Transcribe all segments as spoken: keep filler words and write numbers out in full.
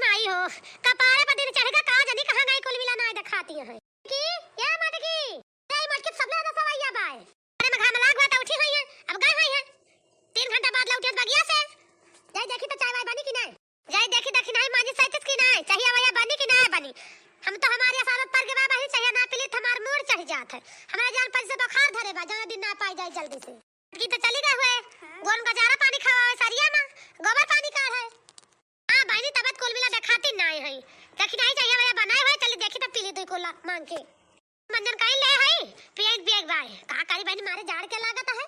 माई हो, कपारे पर दिन चढ़ गा, का जानी कहाँ गई, कुल मिला नाहीं देखाती हैं। कि, ए मटकी, ए मटकी सबले ज्यादा सवैया बाय। अरे में घाम लाग बा त उठी होइहैं, अब गए होइहैं। तीन घंटा बाद लौटिहैं बगिया से। जाई देखी त चाय वाय बनी कि नाहीं। जाई देखी, देखी नाहीं मांजी सहित कि नाहीं, चाहिया वहिया बनी कि नाहीं बनी। हम तो हमारी असादत पर के बा बहिनी, चाहिया ना पीली त हमार मूड़ चढ़ जात है। हमरा जान पर से बुखार धरे बा, जाना दिन ना पाई जाई जल्दी से। की तो चली गए हुए, गोन का चारा पानी खवावे सरिया मा, गोबर पानी काढ़े। हाँ बहिनी, तबत कुल मिला देखाती नाहीं है। देखी नाहीं चाहिया वहिया बनाए हुए, चली देखी त पीली दुई कोला मांग के। मंजन कहीं ले है, पिए पिए बाय। का करी बहिनी, मारे जाड़ के लागत है।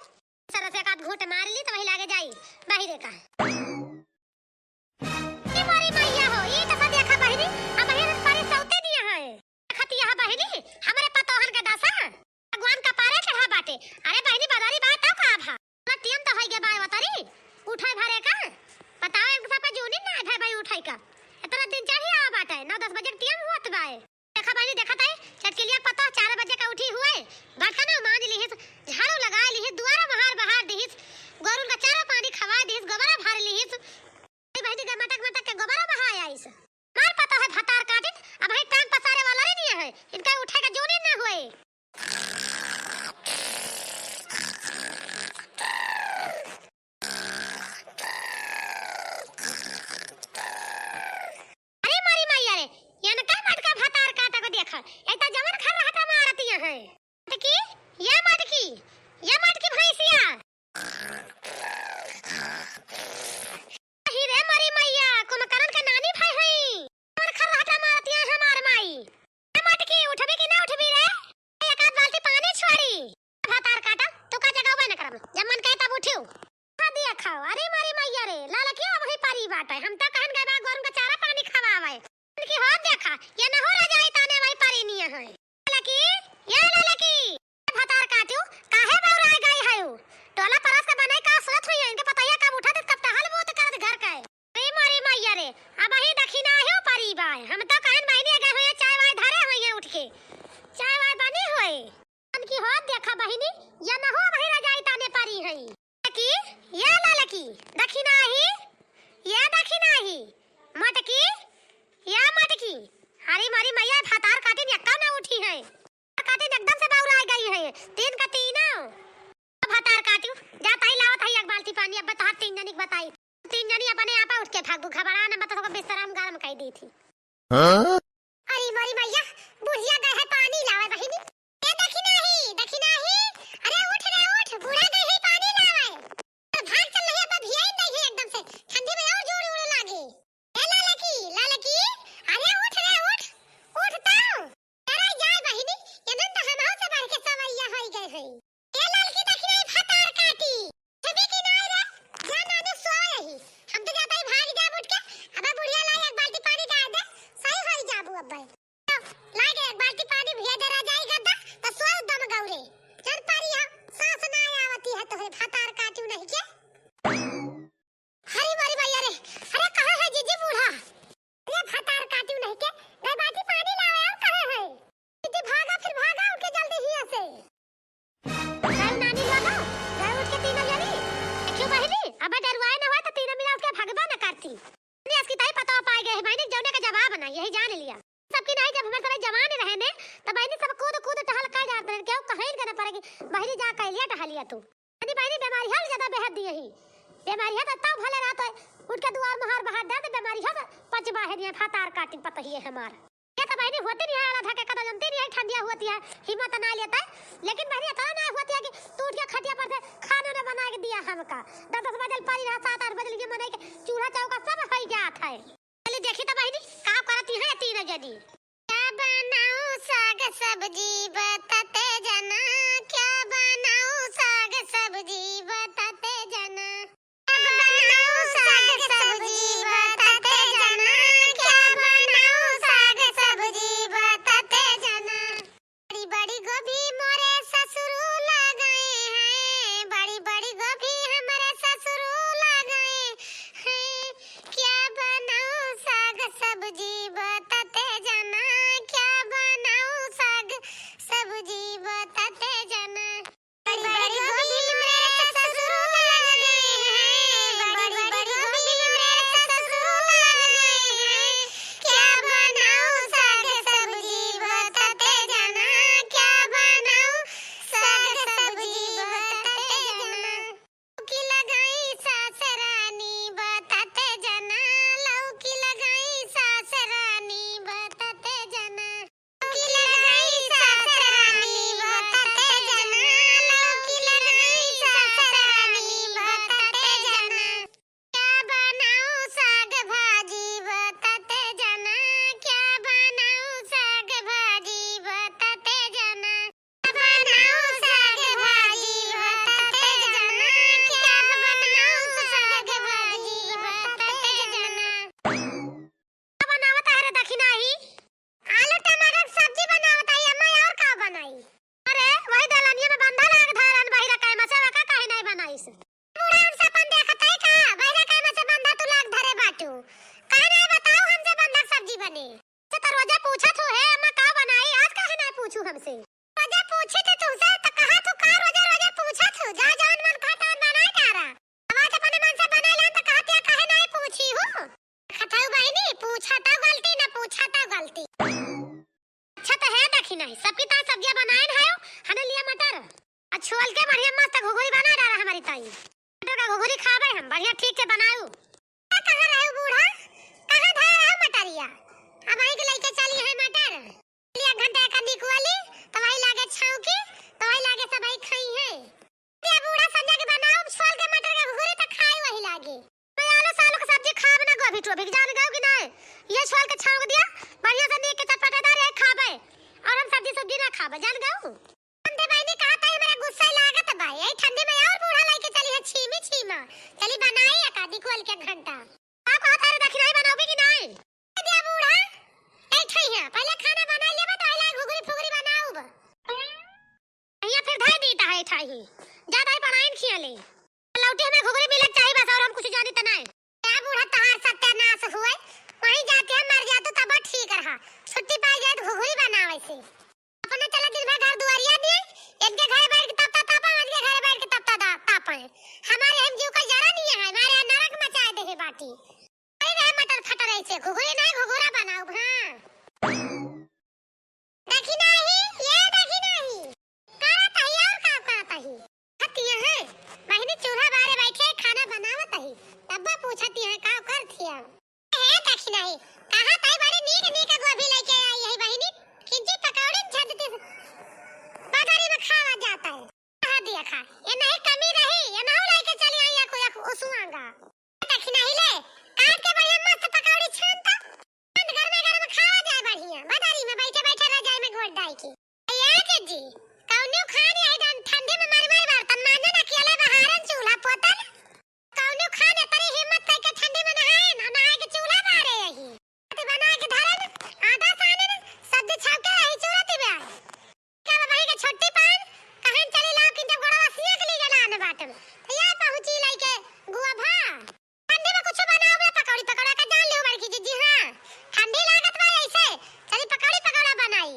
सरस एक आध घूंट मार ली त वही लागे जाई, बाहिरे का। ए मोरी मैया हो, ई कसा देखा बहिनी, अबहिन परी सौते दिया है। देखती है बहिनी, हमरे पतोहन के दसा, भगवान कपारे चढ़ा बाटे। अरे बहिनी, बदरी बा तब का भा? टीएम तो होई गे बाय वतरी, उठाई भरे का? बताओ, एक दफा पे जूनी ना है भाई उठाई का। इतना दिन चढ़ी आवा बाटे, नौ दस बजे टीएम हुआ तो बाय। देखा बहिनी, देखत है, चटकिलिया पतोह चार बजे का उठी हुए, बर्तन मांज लिहिस, झाड़ू लगा लिहिस, दुआरा बहार बहार दिहिस, गोरुन का चारा पानी खवा दिहिस, गोबरा भर लिहिस। ए बहिनी के मटक मटक के गोबरा बहाय आइस। मार पतोह है भतार काटिन, अबहिन टांग पसारे वाला नहीं है, इनका उठे का जूनी ना हुए। अरे मोरी मैया रे, ये न का मटका भतार काटा को देखा, ये तो जवन घर रहता मारती है। मटकी, ये मटकी, ये मटकी भैंसिया। अही रे मोरी मैया, कुंभकर्ण के नानी भाई हई। कौन खर्राटा मारती है हमार माई? ए मटकी, उठबी कि ना उठबी रे? एक आध बाल्टी पानी छोड़ी। भतार काटा, तू का जगह ना करम। जब मन कहे तब उठियो। खा दिया खाओ। अरे मोरी मैया रे, लाला क्यों अबही पारी बाटे? हम तो कहन गए बा गोरम का चारा पानी खवावे। इनकी हो देखा, ये न हो रजाई ताने वही पारी नहीं है। ललकी, ये ललकी, भतार काटू, काहे बौराय गई हयू? टोला परस के बनाई का सुरत हुई है, इनके पतैया कब उठा देत, कब टहल बूत करत घर के। अरे मोरी मैया रे, अबही दखिना है परी बाय। हम तो कहन बहिनी गए हुई है, चाय वाय धरे हुई है उठ के। चाय वाय बनी हुई। इनकी हो देखा बहिनी, ये न हो अबही रजाई ताने परी है। ललकी, ये ललकी, दखिना ही, ये दखिना ही। मटकी, या मटकी, अरे मोरी मैया, भतार काटिन यक्का ना उठी है। काटिन एकदम से बौराय गई है, तीन का तीनों। भतार काटू, जात ही लावत ही एक बाल्टी पानी, अब बता तीन जनी के बताई। तीन जनी अपने आप उठ के भागबू, घबरा न मत, तो बिस्तरा हम गरम कर दी थी। हाँ? अरे मोरी मैया, बुढ़िया गए है पानी लावे बहिनी। ए दखिना ही, दखिना ही, अरे उठ रे उठ, बूढ़ा गए है पानी लावे। तो भाग चल रही है, अब भियाई नहीं है एकदम से, ठंडी में और जोर उड़े लागे। ए ललकी, ललकी, अरे उठ रे, उठ, उठ तो। अरे जाए बहिनी, ये दिन तो हमहू से बढ़ के सवैया होई गए हई। ए ललकी, देखी रे, भतार काटी। छुपी की नाई रे, जा नाने सोए ही। हम तो जाता ही भाग जाब उठ के, अबे बुढ़िया लाई एक बाल्टी पानी डाल दे, सही होई जाबू अबे। तो लाई दे एक बाल्टी पानी, भिया दे रजाई गद्दा, तो सोए दम गौरे। चल पारी हो, सांस ना आवती है तोहे, भतार काटू नहीं के। हरी मरी मैया रे, अरे कहाँ है जीजी बूढ़ा? अरे भतार काटू नहीं के, गए बाटी पानी लावे और कहाँ है? जीजी भागा, फिर भागा उठ के जल्दी हिया से। चल नानी लोगो, गए उठ के तीनों जनी। देखियो बहिनी, अबे डरुआए न होए तो तीनों मिला उठ के भगबा न करती। नानी असकी ताई पता पाए गए है बहिनी, जौने का जवाब ना, यही जान लिया। सबकी नाई जब हमारे सारे जवान रहे ने, तब बहिनी सब कूद कूद टहल कर जाते रहे, क्यों कहीं के न पड़ेगी, बहिनी जा कह लिया टहलिया तू। अरे बहिनी, बेमारी हल ज्यादा बेहद दिए ही। बेमारी है तो तब भले रहत है, उठ के दुआर में हार बहार दे, तो बेमारी है तो पच बाहे दिए, भतार काटिन पतहिए हमार। ये तो बहिनी होती नहीं है, आला धके कदा जमती नहीं है, ठंडिया होती है, हिम्मत ना लेता है। लेकिन बहिनी इतना ना होती है कि तू उठ के खटिया पर से खाना ना बना के दिया हमका। दस दस बजे पारी रहा, सात आठ बजे लगे मनाई के चूल्हा चौका सब हो जात है। चली देखी तो बहिनी, का करती है तीनों जनी। क्या बनाऊं साग सब्जी बताते जना, क्या बनाऊं साग सब्जी बताते जना। क्या बनाऊं साग सब्जी बताते जना, क्या बनाऊं साग सब्जी बताते जना। बड़ी बड़ी गोभी मोरे ससुरू लगाए हैं, बड़ी बड़ी गोभी हमरे ससुरू लगाए हैं। क्या बनाऊं साग सब्जी बताते जना, क्या बनाऊं साग सब्जी बताते जना। बड़ी बड़ी गोभी हमरे ससुरू लगाए हैं, बड़ी बड़ी गोभी हमरे ससुरू खताऊ बहिनी, पूछा तउ गलती, ना पूछा तउ गलती। अच्छा तो है, देखी नहीं, सबकी ताई सब्जिया बनाइन है, हमें लिया मटर। आ छोल के बढ़िया मस्त घुघुरी बना डाला हमारी ताई। मटर का घुघुरी खाबे हम, बढ़िया ठीक से बनाऊ। कहाँ रहे बूढ़ा? कहाँ धरा रहे मटरिया? अब वहीं के लेके चली है मटर। एक घंटा एक निकुअली, तो वही लागे छौंकी, तो वही लागे सब वही खाई है। ये बूढ़ा संझा के बनाओ, छोल के मटर के घुघुरी तो खाई वही लागे। मैं आलू सालू के सब्जी खाब ना, गोभी टोभी के, जान गयो कि नहीं? ये छोल के छौंक दिया, बढ़िया से नीक के चटपटेदार है खाबे, और हम सब्जी सब्जी ना खाबे, जान गयो? हम दे बहिनी कहा ताई, हमरा गुस्सा लागत बा, यही ठंडी में और बूढ़ा लेके चली है छीमी छीमा, चली बनाई एक आधी कुअल के घंटा। का कहत है रे, दखिनाही बनाओगे कि नहीं? ए दिया बूढ़ा, ए ठैया, पहले खाना बना लेबे तो अइला घुघरी फुगरी बनाउब। भैया फिर धाई दीता है ठैही। ज्यादा ही पढ़ाइन खिया ले। लौटी हमें घुघरी मिलत चाही बस, और हम कुछ जानी त नहीं। ए बूढ़ा, तहार सत्यानाश हुए, वहीं जाके मर जा तू तब ठीक रहा। छुट्टी पाई जाए तो घुघरी बनावे से। अपने चला दिन भर घर दुआरिया दिए, इनके घरे बैठ के तपता तापा, इनके घरे बैठ के तपता दा-, तापा है। हमारे हम जीव का जरा नहीं है, हमारे यहाँ नरक मचाए दे है बाटी। अरे रहे मटर फटर ऐसे, घुघरी नहीं, घुघुरा बनाओ, हाँ। देखी नहीं, ये देखी नहीं। करत ही और का करत ही? खतिया है, बहिनी चूल्हा बारे बैठे खाना बनावत ही, तब्बा पूछती है का करत हिया? ए, देखी नहीं, कहा ताई बड़ी नीक नीक गोभी लेके आई है बहिनी, किंची पकौड़ी झट दे, बाजारी में खावा जाता है। कहा दिया खा, ये नहीं कमी रही, ये नहीं लेके चली आई या कोई उसुआंगा। देखी नहीं ले, काट के बढ़िया मस्त पकौड़ी छान तो, छान गरमे गरम खावा जाए बढ़िया, बाजारी में बैठे बैठे रजाई में गोड़ डाई के। ये के जी, कौनो खान यही दान ठंडी में मारी मारी बर्तन मांजे ना, अकेले बहारन चूल्हा पोतन। कौनो खान इतनी हिम्मत करके ठंडी में नहाए ना, नहाए के चूल्हा बारे यही। रोटी बना के धरन, आटा सानन, सब्जी छौके यही चूल्हा तिबे आए। क्या बाबा के छुट्टी पान, कहें चली लाओ कि जब गोड़वा सिया के लिए जलाने बाटम। तो ये पहुंची लइके गुआ भा। ठंडी में कुछ बनाओ बे पकौड़ी पकौड़ा का जान लियो बड़की जीजी, हाँ। ठंडी लागत बा ऐसे, चली पकौड़ी पकौड़ा बनाई।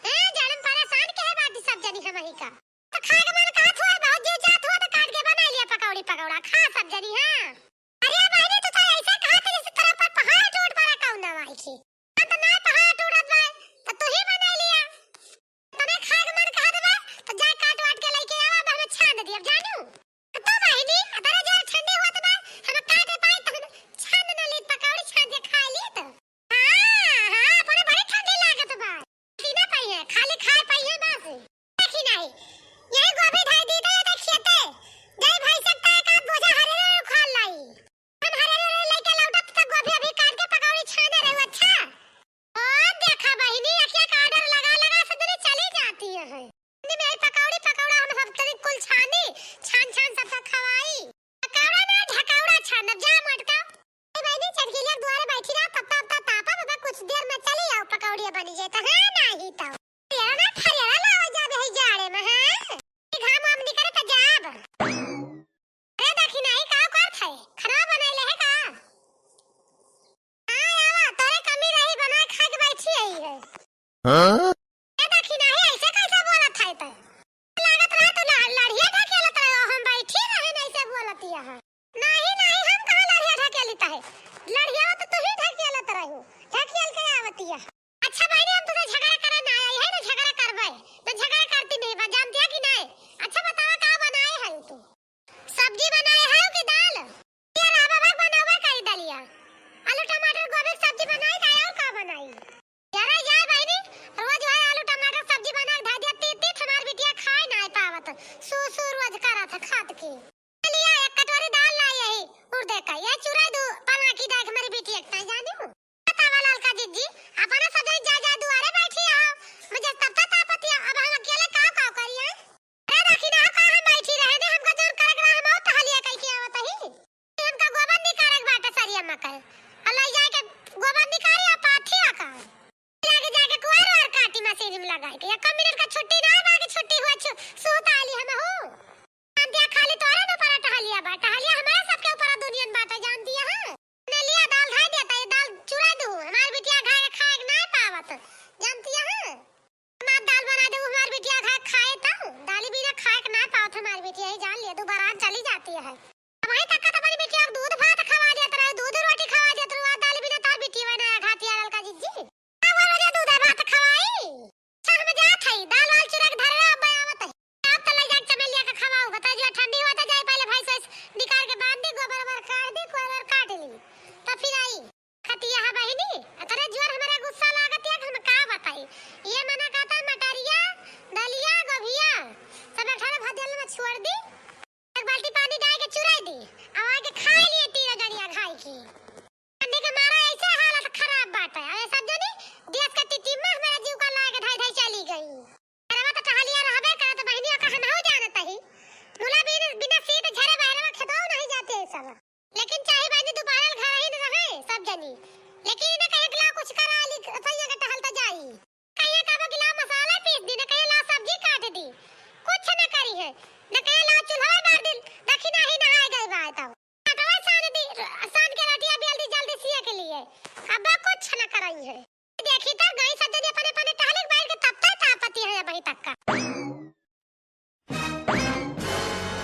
हैं, जाड़े में परेशान के है बाटी सब जनी हम ही का। तो खाए के मन कहत हुआ, बहुत जीव चाहत हुआ तो काट के बना लिया पकौड़ी पकौड़ा, खा सब जनी, हाँ। अरे बहिनी, तू तो ऐसे कहत है जैसे तोरा ऊपर पहाड़ टूट पड़ा कौन दवाई की। हम तो ना पहाड़ टूटत बा, तो तू ही बना लिया। तने खाए के मन कहत बा, तो जा काट वाट के लेके आवा, अब हमें छान दिया, जानू। तो बहिनी, अतरे जोर ठंडी होत बा, हम काटे पाई तो हम छान न लीत, पकौड़ी छान के खा लीत। हाँ, हाँ, अपने बड़ी ठंडी लागत बा। पसीना पाई है, खाली खाए पाई है बस। देखी नहीं, यही गोभी धाई दी तो ये देखिए ते, जय भाई सकता है का बोझा हरे हरे उखाड़ लाई। हम हरे हरे लेके लौटत तक गोभी अभी काट के पकौड़ी छाने रहे, अच्छा। ओ देखा बहिनी, अखिया का order लगा लगा से दूरी चली जाती है। हिंदी में आई पकौड़ी पकौड़ा हम सब तनी कुल छानी, छान छान सबका खवाई। पकौड़ा ना ढकौड़ा छानब, जा मोटका। ए बहिनी, चटकीलिया दुआरे बैठी रहा, तब तब तब तापा बाबा, कुछ देर में चली आओ, पकौड़िया बनी जाए तो। हाँ, नहीं तो। फरियाला ना, फरियाला लावा जाबे है जाड़े में, हाँ? ई घाम वाम निकरे तो जाब। अरे देखी नहीं, का करत है? खाना बनैले है का? हाँ, आवा, तोरे कमी रही, बनाए खाए के बैठी आई है। हाँ? ए देखी नहीं, ऐसे कैसे बोलत है ते? लागत रहा तू ला-, लड़िया ढकेलत रहो, हम बैठी रहे न ऐसे बोलतिया है। नहीं, नहीं, हम कहाँ लड़िया ढकेलित है? लड़िया तो तू ही ढकेलत रहू, ढकेल के आवतिया। अच्छा बहिनी, हम तुझे झगड़ा करे ना आई है, ना झगड़ा करबे, ना झगड़ा करती नहीं बा, जानतिया कि नहीं? अच्छा बतावा, का बनाए है तू? सब्जी बनाए है कि दाल? ये रामा बाग बनावे करी दलिया, आलू टमाटर गोभी के सब्जी बनाई, दाल और का बनाई? यार, जाए बहिनी, रोज वही आलू टमाटर सब्जी बना के धर दिया, तीत तीत हमार बिटिया खाए ना पावत, सू सू रोज करत है खात के। लिया एक कटोरी दाल लाई यही उर्दे का, ये चुरा दू पलाकी दाख मेरी बिटिया के ताई जानी हूँ। बतावा लाल का जिज्जी, अपना सब जनी जा जा दुआरे बैठी आओ, मुझे तब तक तापतिया, अब हम अकेले काव काव करिए? अरे देखी ना, का हम बैठी रहे ने, हमका जोर करक रहा, हम और टहलिया कई के आवत ही। हमका गोबर निकारे के बाटे सरिया मकर। और ले जाए के गोबर निकारे आ पाथी आ का। जाके, जाके कुआर वार काटी मशीन में लगाए के। एक मिनट का छुट्टी ना बा कि छुट्टी हुआ छु-, सुहता आली हम हो। हम दिया खाली तोरे न ऊपर टहलिया बा। टहलिया हमारे सबके ऊपर दुनिया में बाटे, जान दिया, हाँ? ने लिया दाल धाई दिया, लेकिन इन्हें कहे कि ला कुछ करा ली, सैया के टहल त जाई। कहिए का बा कि ला मसाला पीस दी, न कहिए ला सब्जी काट दी, कुछ न करी है। न कहिए ला चूल्हा बार दी, देखी नाही नहाए गए बा तब। कटवा सान दी, सान के रोटिया बेल दी जल्दी सिए के लिए। अब बा कुछ न करई है। देखी त गई सब जनी अपने अपने टहले के बैठ के तब तक तापती है अबही तक का।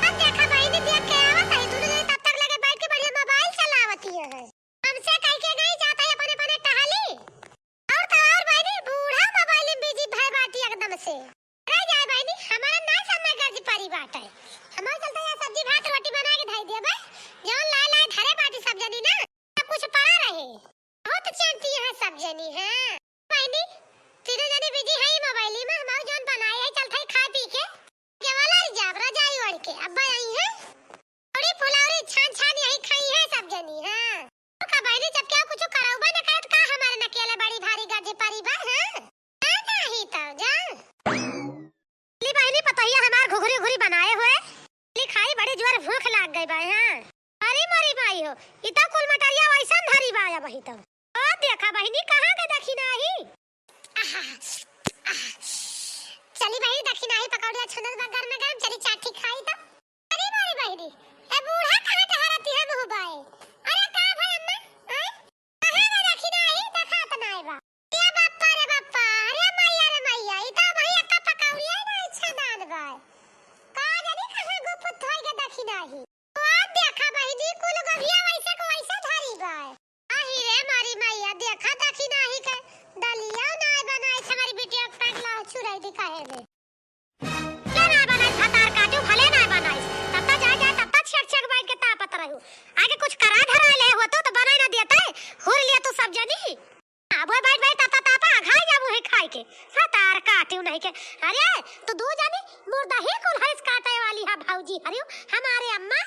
अब देखा बहिनी, देख के आवत है, दुनो जनी तब तक लगे बैठ के बढ़िया मोबाइल चलावती है। हमसे कह के नहीं जात है अपने अपने टहली। और तो और बहिनी, बूढ़ा मोबाइल में बिजी भय बाटी एकदम से। रह जाए बहिनी, हमारा ना समय गर्ज परी बाटे। हमारे चलते या सब्जी भात रोटी बना के धई देबे, जौन लाए लाए धरे बाटी सब जनी ना, सब कुछ पड़ा रहे। बहुत चिंती है सब जनी, हाँ। बहिनी, तीनों जनी बिजी है मोबाइल में, हमारे जौन बनाए है चलते खाए पी के। केवल आई जाब रजाई ओढ़ के, अब्बा आई है। पूरी फुलौरी छान छान यही खाई है सब जनी, हाँ। तो का बहिनी, जब क्या कुछ करौबे न करत का हमारे नकेले बड़ी भारी गर्ज परी बा, हाँ? जा नाही तो जा। ली बहिनी, पतोहिया हमार घुघरी उघरी बनाए हुए। ली खाई, बड़ी जोर भूख लाग गई बा, हाँ। अरे मोरी माई हो, ई तो कुल मटरिया वैसन धरी बा अबही तो। ओ देखा बहिनी, कहाँ के देखी नाही? आहा, आहा। चली बहिनी, देखी नाही पकौड़िया छनत बा गरम गरम, चली चाठी खाई तो। अरे मोरी बहिनी, ए बूढ़ा कहाँ टहरती है मुँह बाए? अरे का भाई अम्मा, आय? कहाँ बा देखी नाही, देखात नाही बा। ए बप्पा रे बप्पा, अरे मैया रे मैया, ई तो भाई अक्का पकौड़िया ही नाही छनान बा। का जानी कहाँ गुप्त होई के देखी नाही। ओ देखा बहिनी, कुल गोभिया वैसे को वैसे धरी बा। आही रे मोरी मैया, देखा देखी नाही के दलिया नाही बनाई, हमारी बिटिया के पैंट ला छुड़ाई दी काहे में। भले ना बनाई, भतार काटू, भले ना बनाई, तब तक जा, जा, तब तक छेक, छेक बैठ के तापत रहू। आगे कुछ करा धरा ले होतो तो बनाई ना देते, हुर लिया तू सब जनी। अब वो बैठ, बैठ, तापा, तापा, अघाई जाबू है खाए के। भतार काटू नहीं के। अरे, तू दू जनी मुर्दा ही कुल हंस काटे वाली है भौजी, हरियो, हमारे अम्मा।